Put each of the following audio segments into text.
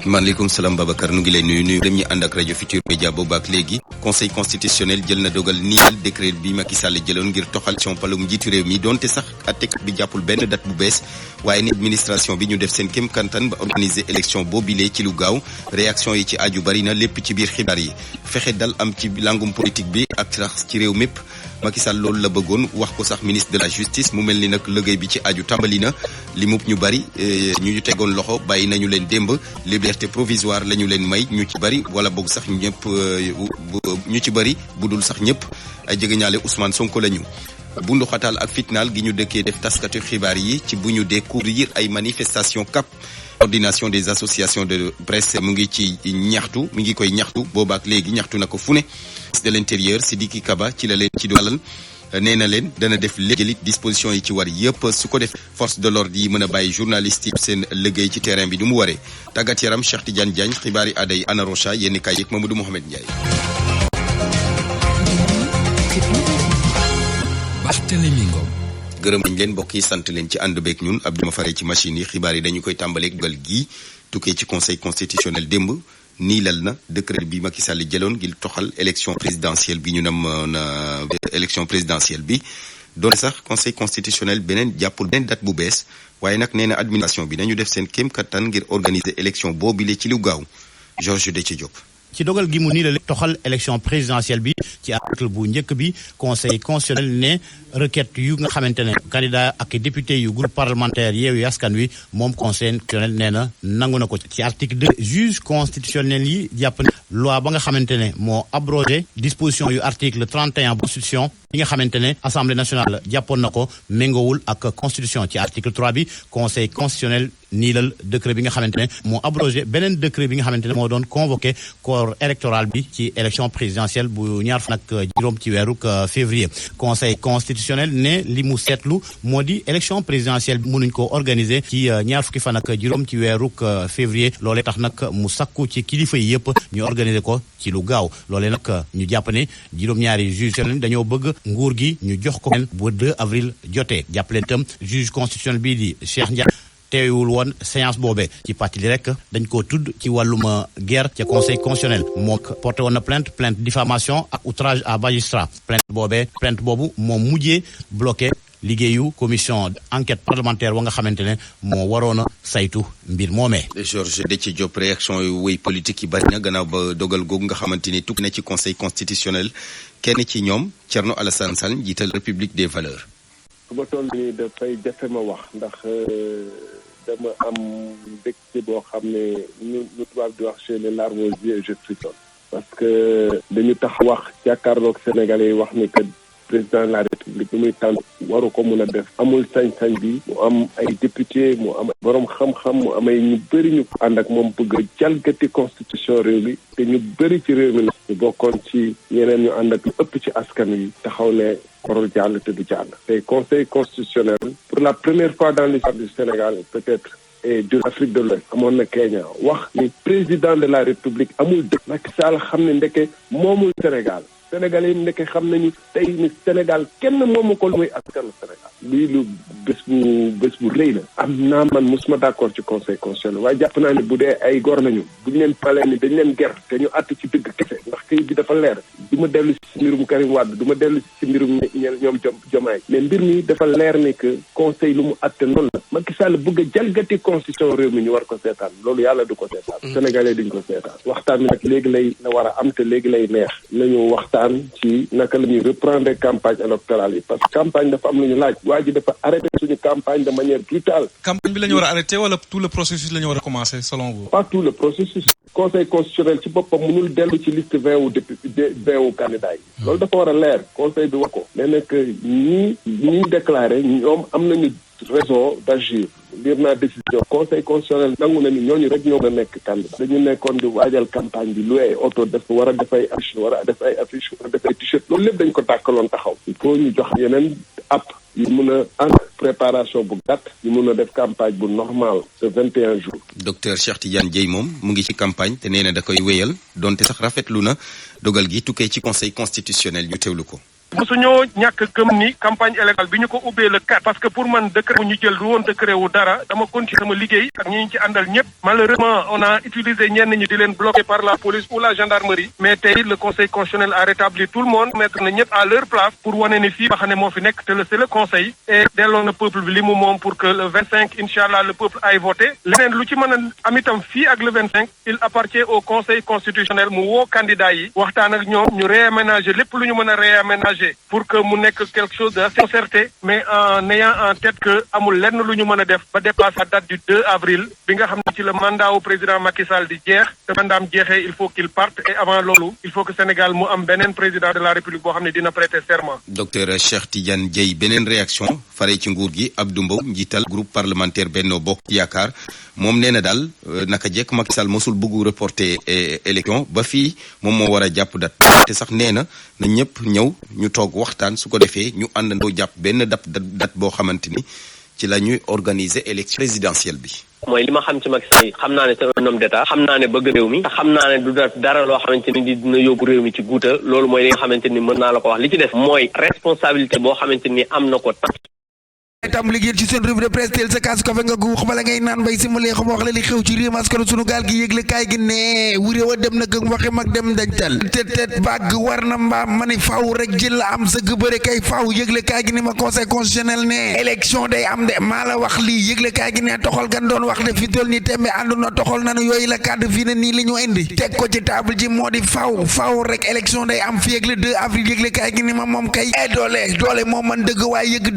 maaleykum salaam Babacar nu ngi lay nuyu dem ñi ànd ak rajo Futur Média boobu ak léegi conseil constitutionnel jël na dogal niil décret bi Macky Sall jëloon ngir toxal ci palum njiitu réew mi donte sax àttekat bi jàppul benn date bu bees waaye ni administration bi ñu def seen kéem kantan ba organiser élection boobilee ci lu gaaw réaction yi ci aju bari na lépp ci biir xibaar yi fexe dal am ci langum politique bi ak sax ci réew mépp Macky Sall loolu la bëggoon wax ko sax ministre de la justice mu mel ni nag liggéey bi ci aju tàmbali na li mu ñu bari ñu tegoon loxo bàyyi nañu leen démb liberté provisoire la ñu leen may ñu ci bari wala boog sax ñëpp ñu ci bari budul sax ñëpp ay jegeñaale Ousmane Sonko la ñu. bundu xataal ak fitnaal gi ñu dëkkee def taskatu xibaar yi ci bu ñu découvrir ay manifestation CAP coordination des associations de presse mu ngi ci ñaxtu mi ngi koy ñaxtu boobaak léegi ñaxtu na ko fu ne de l'intérieur Sidiki Kaba ci la leen ci dalal nee na leen dana def léegi disposition yi ci war yëpp su ko def force de l'ordre yi mën a bàyyi journaliste yi seen liggéey ci terrain bi du mu waree tàggat yaram Cheikh Tidiane Diagne xibaar yi aday Ana Rocha yénn kaay yeeg Mamadou Mohamed Ndiaye. Barthélémy Ngom. gërëm nañ leen mbokk yi sant leen ci ànd beeg ñun Abdou ma faree ci machine yi xibaar yi dañu koy tàmbaleeg dugal gii tukkee ci conseil constitutionnel démb nii lal na décret bi Macky Sall jëloon ngir toxal élection présidentielle bi ñu nam élection présidentielle bi doon sax conseil constitutionnel beneen jàppul beneen date bu bees waaye nag nee na administration bi nañu def seen kéem kattan ngir organiser élection boobile ci lu gaaw Georges Déthié Diop. ci dogal gi mu nii la toxal élection présidentielle bi ci article bu njëkk bi conseil constitutionnel ne requête yu nga xamante ne candidat ak député yu groupe parlementaire Yewwi Askan Wi moom conseil constitutionnel nee na nangu na ko ci article 2 juge constitutionnel yi jàpp ne loi ba nga xamante ne moo abrogé disposition yu article 31 constitution yi nga xamante ne assemblée nationale jàppoon na ko méngoowul ak constitution ci article 3 bi conseil constitutionnel niilal décret bi nga xamante ne moo abrogé beneen décret bi nga xamante ne moo doon convoqué corps électoral bi ci élection présidentielle bu ñaar fan ak juróom ci weeru février conseil constitutionnel ne li mu seetlu moo di élection présidentielle bi mënuñ ko organiser ci ñaar fukki fan ak juróom ci weeru février loolee tax nag mu sakku ci kilifa yi yëpp ñu organiser ko ci lu gaaw loolee nag ñu jàpp ne juróom-ñaari juge dañoo bëgg nguur gi ñu jox ko bu 2 avril jotee jàppaleen itam juge constitutionnel bii di Cheikh Ndiaye teewul woon séance boobee ci pàttali rek dañ koo tudd ci wàllum guerre ca conseil constitutionnel moo porté woon na plainte diffamation ak outrage à magistrat plainte boobu moom mujjee bloqué liggéeyu commission enquête parlementaire wa nga xamante ne moo waroon a saytu mbir moomee. Georges Déthié Diop réaction yu wéy politique yi bari na gannaaw ba dogal googu nga xamante ni tukki na ci conseil constitutionnel kenn ci ñoom Thierno Alassane Sall njiital République des valeurs. su ma toll nii dafay jafe ma wax ndax dama am mbégte boo xam ne ñu tubaab di wax chez les larmes aux yeux je frissonne parce que dañu tax wax jàkkaarloog Sénégalais yi wax ni que président de la République bi muy tànn waru ko mun a def amul sañ-sañ bi mu am ay député mu am borom xam-xam mu am ay ñu bëri ñu ànd ak moom bëgg a jalgati constitution réew mi te ñu bëri ci réew mi la ñu bokkoon ci ñeneen ñu ànd ak lu ëpp ci askan wi taxaw ne warul jàll te du jàll te conseil constitutionnel pour la première fois dans l'histoire du Sénégal peut-être et de l'Afrique de l'Ouest amoon na Kenya wax ni président de la République amul dëkk Macky Sall xam ne ndeke moomul Sénégal Sénégalais yi ndeke xam nañu tey ni Sénégal kenn moomu ko lu muy askanu Sénégal lii lu bés bu rëy la am naa man mosuma d'accord ci conseil constitutionnel waaye jàpp naa ne bu dee ay góor nañu buñ leen palee ni dañ leen ger te ñu àtt ci dëgg kese ndax kayit bi dafa leer du ma dellu si mbirum Karim Wade du ma dellu si mbirum ñoom Diomaye mais mbir mi dafa leer ni que conseil lu mu àtte noonu la Macky Sall bëgg a jalgati constitution réew mi ñu war ko seetaan loolu yàlla du ko seetaan Sénégalais duñ ko seetaan waxtaan bi nag léegi lay la war a am te léegi lay neex nañu waxtaan ci naka la ñuy reprendre campagne électorale yi parce que campagne dafa am lu ñu laaj waa ji dafa arrêté suñu campagne de manière brutale. campagne bi la ñu war a arrêté wala tout le processus la ñu war a commencer selon vous. pas tout le processus. conseil constitutionnel ci boppam mënul dellu ci liste 20 wu député 20 wu candidat yi. loolu dafa war a leer conseil bi wax ko. nee na que ñi déclaré ñoom am nañu raison d'agir. liir naa décision conseil constitutionnel nangu na ni ñooñu rek ñoo mën a nekk candidat dañu nekkoon di waajal campagne bi lu ay oto def war a def ay affiche war a def ay affiche war a def ay t-shirt loolu lépp dañ ko tàkkaloon taxaw il faut ñu jox yeneen app yu mun a ànd préparation bu gàtt yu mun a def campagne bu normal de 21 jours. docteur Cheikh Tidiane Dièye moom mu ngi ci campagne te nee na da koy wéyal donte sax rafetlu na dogal gi tukkee ci conseil constitutionnel ñu teewlu ko. mosuñoo ñàkk gëm ni campagne électorale bi ñu ko ubbee le 4 parce que pour man décret bu ñu jël du woon décret wu dara dama continuer sama liggéey ak ñi ñu ci àndal ñëpp malheureusement on a utilisé ñenn ñi di leen bloqué par la police ou la gendarmerie mais tey le conseil constitutionnel a rétabli tout le monde mettre na ñëpp à leur place pour wane ni fii ba xam ne moo fi nekk te c'est le conseil et delloo na peuple bi li mu moom pour que le 25 incha allah le peuple aille voté leneen lu ci mën a am itam fii ak le 25 il appartient au conseil constitutionnel mu woo candidat yi waxtaan ak ñoom ñu réaménager lépp lu ñu mën a réaménager pour que mu nekk quelque chose de concerté mais en ayant en tête que amul lenn lu ñu mën a def ba dépasser la date du 2 avril bi nga xam ne ci le mandat au président Macky Sall di jeex te mandaam jeexee il faut qu'il parte et avant loolu il faut que Sénégal mu am beneen président de la République boo xam ne dina prêter serment. docteur Cheikh Tidiane Dièye beneen réaction fare ci nguur gi Abdou Mbow njiital groupe parlementaire Benno Bokk Yaakaar moom nee na daal naka jekk Macky Sall mosul bëggu reporter élection ba fii moom moo war a jàpp date te sax nee na ñëpp ñëw ñu toog waxtaan su ko defee ñu àndandoo jàpp benn date boo xamante ni ci la ñuy organiser élection présidentielle bi. mooy li ma xam ci Macky Sall xam naa ne c'est un homme d'état xam naa ne bëgg réew mi te xam naa ne du dara loo xamante ni dina yóbbu réew mi ci guuta loolu mooy li nga xamante ni mën naa la ko wax li ci def mooy responsabilité boo xamante ni am na ko tam liggéey ci seen revue de presse teel sa kaas kafe nga guux bala ngay naan bay si ma lee xam wax la li xew ci réew maskanu sunu gaal gi yëgle kaay gi ne wuré wa dem na gën waxe mag dem dañtal tet bàgg war na mbaam ma ni faaw rek jël la am sëgg bëre kay faaw yëgle kaay gi ni ma conseil constitutionnel ne élection day am de maa la wax lii yëgle kaay gi ne toxal gan doon wax de fi toll ni tembe àndu na toxal nanu yooyu la kàddu fii ne nii li ñu indi teg ko ci table ji moo di faaw rek élection day am fi yëgle 2 avril yëgle kaay gi ni ma moom kay doole moom man dëgg waaye yëg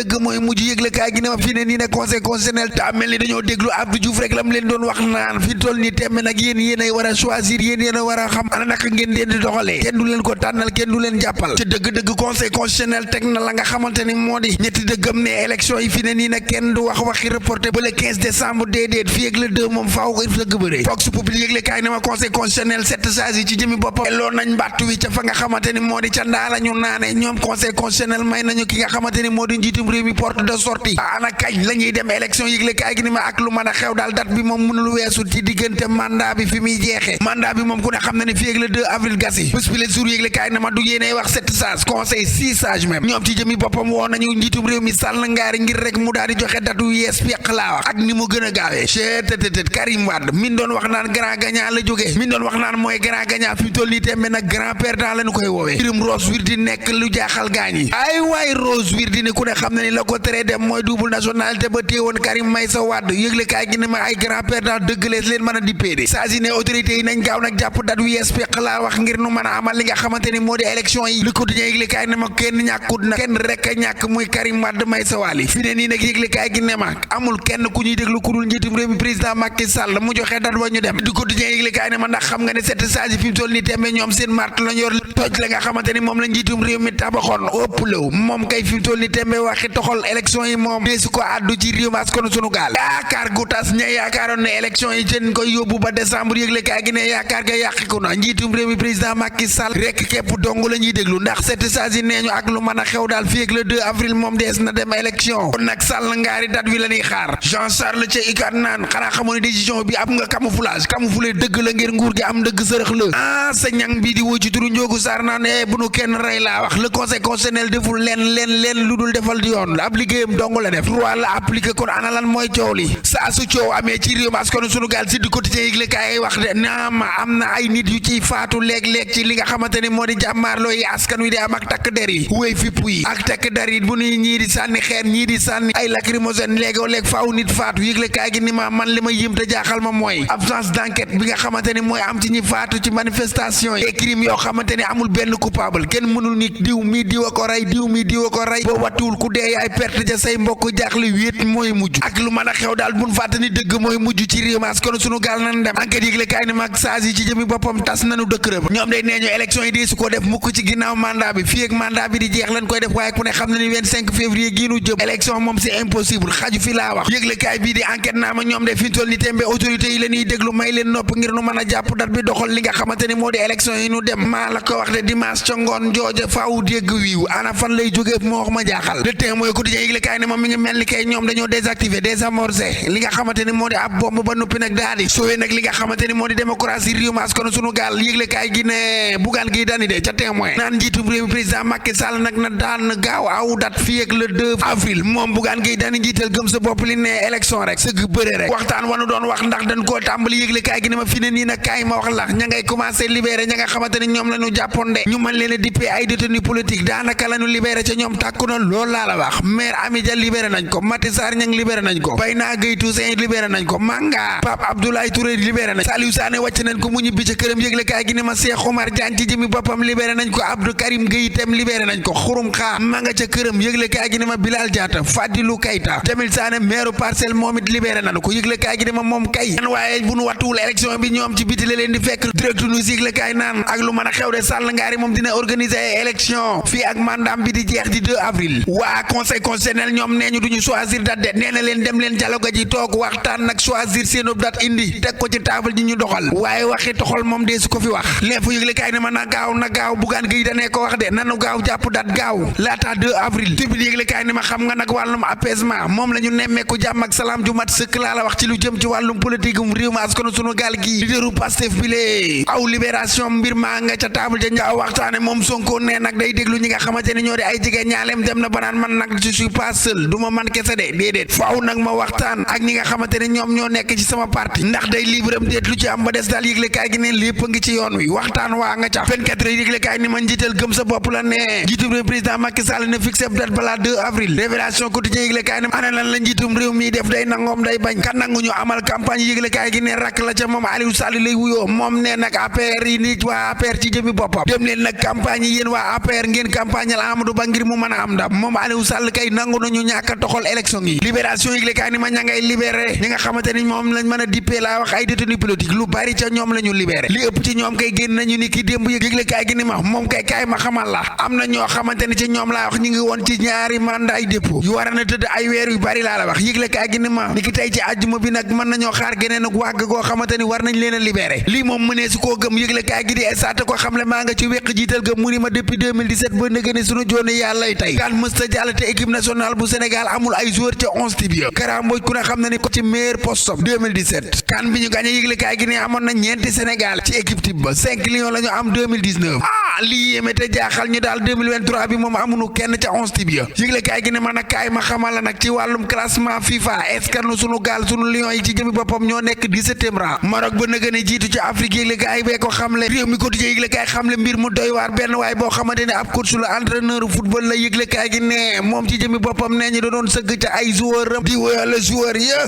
dëgg mooy mujj yëgle kaay gi ne ma fii ne nii ne conseil constitutionnel ta mel ni dañoo déglu Abdou Diouf rek lam leen doon wax naan fi toll nii tembe nag yéen ay war a choisir yéen a war a xam ana naka ngeen leen di doxalee kenn du leen ko tànnal kenn du leen jàppal ci dëgg conseil constitutionnel teg na la nga xamante ni moo di ñetti dëggam ne élection yi fi ne nii nag kenn du wax waxi reporté ba le 15 décembre déedéet fii ak le 2 moom faaw ko dëgg bëre Vox Populi yëgle kaay ne ma conseil constitutionnel sept sages yi ci jëmi boppam loolu nañ mbàttu wi ca fa nga xamante ni moo di ca ndaa la ñu naane ñoom conseil constitutionnel may nañu ki nga xamante ni moo di njiitum réew mi porte de sortie ana kañ la ñuy dem élection yëgle kaay gi ni ma ak lu mën a xew daal date bi moom mënul weesu ci diggante mandat bi fi muy jeexee mandat bi moom ku ne xam na ne fii ak le 2 avril gasi bés bi le jour yëgle kaay na ma du yéenay wax sept sages conseil 6 sages même ñoom ci jëmi boppam woo nañu njiitum réew mi sàll ngaari ngir rek mu daal di joxe datu yees peq laa wax ak ni mu gën a gaawee chetttt Karim Wade min doon wax naan grand gagnant la jógee min doon wax naan mooy grand gagnant fi mu toll nii tembe nag grand perdant lañu koy woowee mbirum Rose Wardini nekk lu jaaxal gaañ yi ay waay Rose Wardini ku ne xam na ni la ko tere dem mooy double nationalité ba téewoon Karim Meïssa Wade yëgle kaay gi ne ma ay grand perdant dëgg lees leen mën a dippee saa si ne autorités yi nañ gaaw nag jàpp date yu yees peq laa wax ngir nu mën a amal li nga xamante ni moo di élection yi Le Quotidien yëgle kaay ne ma kenn ñàkkut na kenn rek a ñàkk muy Karim Wade Meïssa Wade fi ne nii nag yëgle kaay gi ne ma amul kenn ku ñuy déglu ku dul njiitum réew mi président Macky Sall mu joxe date ba ñu dem Le Quotidien yëgle kaay ne ma ndax xam nga ne sept sages yi fi mu toll nii tembe ñoom seen mart lañ yor toj la nga xamante ni moom la njiitum réew mi tabaxoon ëpp lew moom kay fi mu toll nii tembe waxi toxal élection yi moom deesu ko àddu ci réew mas kon sunu gaal yaakaar gu tas ña yaakaaroon ne élection yi seen koy yóbbu ba décembre yëgle kaay gi ne yaakaar ga yàqiku na njiitum réew mi président Macky Sall rek képp dong la ñuy déglu ndax sept sages yi nee ñu ak lu mën a xew daal fii ak le 2 avril moom dees na dem élection kon nag Sall ngaari date bi la ñuy xaar Jean Charles ca ikat naan xanaa xamoon ne décision bi am nga camouflage dëgg la ngir nguur gi am dëgg sërëx la sa ñang bi di woo ci turu Njoogu Sarr naan bu nu kenn rey laa wax le conseil constitutionnel deful leen lu dul defal di yoon ab liggéeyam dong la def droit la appliqué kon ana lan mooy coow li saa su coow amee ci réew mas kon sunu gaal si du quotidien yëgle kaay wax de naama am na ay nit yu ciy faatu léeg-léeg ci li nga xamante ni moo di jàmmaarloo yi askan wi di am ak takk der yi wéy fipp yi ak takk der yi bu nuy ñii di sànni xeer ñii di sànni ay lacrymogène léeg faaw nit faatu yëgle kaay gi ni ma man li ma yim te jaaxal ma mooy absence d'enquête bi nga xamante ni mooy am ci ñi faatu ci manifestation yi crime yoo xamante ni amul benn coupable kenn mënul ni diw mi diw a ko rey boo wattuwul ku dee yaay perte ja say mbokk jaaxle wéet mooy mujj ak lu mën a xew daal buñ fàtte ni dëgg mooy mujj ci réew maas kon sunu gaal nan dem enquête yëgle kaay ni mag saas yi ci jëmi boppam tas nanu dëkk rëb ñoom day nee ñu élection yi dee su ko def mukk ci ginnaaw mandat bi fii ak mandat bi di jeex lañ koy def waaye ku ne xam na ni 25 février gii nu jëm élection moom c'est impossible xaju fi laa wax yëgle kaay bii di enquête naa ma ñoom de fi toll ni tembe autorité yi la ñuy déglu may leen nopp ngir nu mën a jàpp date bi doxal li nga xamante ni moo di élection yi nu dem maa la ko wax de dimanche ca ngoon jooja faaw dégg wiiw ana fan lay jógee moo wax ma jaaxal le temps témoin quotidien yëgle kaay ne moom mi ngi mel ni kay ñoom dañoo désactiver désamorcer li nga xamante ni moo di ab bomb ba noppi nag daal di sowee nag li nga xamante ni moo di démocratie réew mi askan sunu gaal yëgle kaay gi ne Bougane Gueye Dany de ca témoin naan njiitum réew mi président Macky Sall nag na daan gaaw aw dat fii ak le 2 avril moom Bougane Gueye Dany njiital gëm sa bopp li ne élection rek sëgg bëre rek waxtaan wanu doon wax ndax dañ koo tàmbali yëgle kaay gi ne ma fi ne nii nag kaay ma wax la ña ngay commencé libéré ña nga xamante ni ñoom la ñu jàppoon de ñu mën leen a dippee ay détenus politique daanaka la ñu libéré ca ñoom tàkku na loolu laa la wax maire Amidia libéré nañ ko Mati Sarr ñang libéré nañ ko Bayna Gueye Toussaint libéré nañ ko Manga Pape Abdoulaye Touré libéré nañ Saliou Sané wàcc nañ ko mu ñibbi ca këram yëgle kaay gi ne ma Cheikh Oumar Diagne ci jëmi boppam libéré nañ ko Abdou Karim Gueye itam libéré nañ ko Xurum Xaa ma nga ca këram yëgle kaay gi ne ma Bilal Diatta Fadilou Keita Jamil Sané maire Parcelles moom it libéré nañ ko yëgle kaay gi ne ma moom kay waaye bu nu wattuwul élection bi ñoom ci biti la leen di fekk direct news yëgle kaay naan ak lu mën a xew de Sall Ngaari moom dina organiser ay élection fii ak mandaam bi di jeex di 2 avril waa conseil constitutionnel ñoom nee ñu duñu choisir date de nee na leen dem leen dialogue ji toog waxtaan nag choisir seen date indi teg ko ci table ji ñu doxal waaye waxi toxal moom dee su ko fi wax lépp yëgle kaay ne ma na gaaw Bougane Gueye Dany ko wax de nanu gaaw jàpp date gaaw laata 2 avril tribune yëgle kaay ne ma xam nga nag wàllum apaisement moom la ñu nemmeeku jàmm ak salaam ju mat sëkk laa la wax ci lu jëm ci wàllum politique réew mi askanu sunu gaal gi leaderu Pastef bi lee aw libération mbir maa nga ca table ja njaaw waxtaane moom Sonko ne nag day déglu ñi nga xamante ni ñoo di ay jigéen ñaaleem dem na banaan man nag je suis pas seul du ma man kese de déedéet faaw nag ma waxtaan ak ñi nga xamante ni ñoom ñoo nekk ci sama parti ndax day libre am déet lu ci am ba des daal yëgle kaay gi ne lépp a ngi ci yoon wi waxtaan waa nga ca 24 heures yëgle kaay ni ma njiital gëm sa bopp la ne njiitum réew président Macky Sall ne fixé date balaa 2 avril révélation quotidien yëgle kaay ne ana lan la njiitum réew mi def day nangoom day bañ kan nangu ñu amal campagne yëgle kaay gi ne rak la ca moom Aliou Sall lay wuyoo moom ne nag APR yi nit waa APR ci jëmi boppam dem leen nag campagne yi yéen waa APR ngeen campagnal Amadou Ba ngir mu mën a am ndam moom Aliou Sall kay nangu nañu ñàkk a toxal élection yi libération yëgle kaay ni ma ña ngay libéré ñi nga xamante ni moom lañ mën a dippee laa wax ay détenus politique lu bari ca ñoom la ñu libéré li ëpp ci ñoom kay génn nañu ni ki démb yëgle kaay gi ni ma moom kay kaay ma xamal la am na ñoo xamante ni ci ñoom laa wax ñu ngi woon ci ñaari mandat ay dépôt yu war a na tëdd ay weer yu bari laa la wax yëgle kaay gi ni ma ni ki tey ci àjjuma bi nag mën nañoo xaar geneen ak wàgg goo xamante ni war nañ leen a libéré lii moom mënee su koo gëm yëgle kaay gi di estate ko xam le maa nga ci wéq jiital gëm mu ni ma depuis 2017 ba nëgë ni sunu jooni yàllay tey kan mësta jàll te équipe nationale bu Sénégal amul ay joueur ca 11 type ya Kara Mbodj ku ne xam na ni ko ci meilleur poste 2017 kan bi ñu gagné yëgle kaay gi ne amoon na ñeenti Sénégal ci équipe type ba 5 lions la ñu am 2019 lii yéeme te jaaxal ñu daal 2023 bi moom amuñu kenn ca 11 type ya yëgle kaay gi ne man nag kaay ma xamal la nag ci wàllum classement FIFA est-ce que sunu gaal sunu lions yi ci jëmi boppam ñoo nekk 17e rang Maroc ba nëgë ne jiitu ci Afrique yëgle kaay bee ko xamle réew mi quotidien yëgle kaay xamle mbir mu doy waar benn waay boo xamante ne ab coach la entraîneur football la yëgle kaay gi ne moom ci jëmi boppam nee ñu doon sëgg ca ay joueur di woyal joueur ya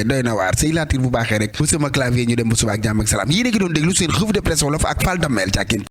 doy na waar say laatir bu baaxee rek bu sama clavier ñu dem ba suba ak jàmm ak salaam yéen a ngi doon déglu seen revue de presse wolof ak Fall Damel càkkin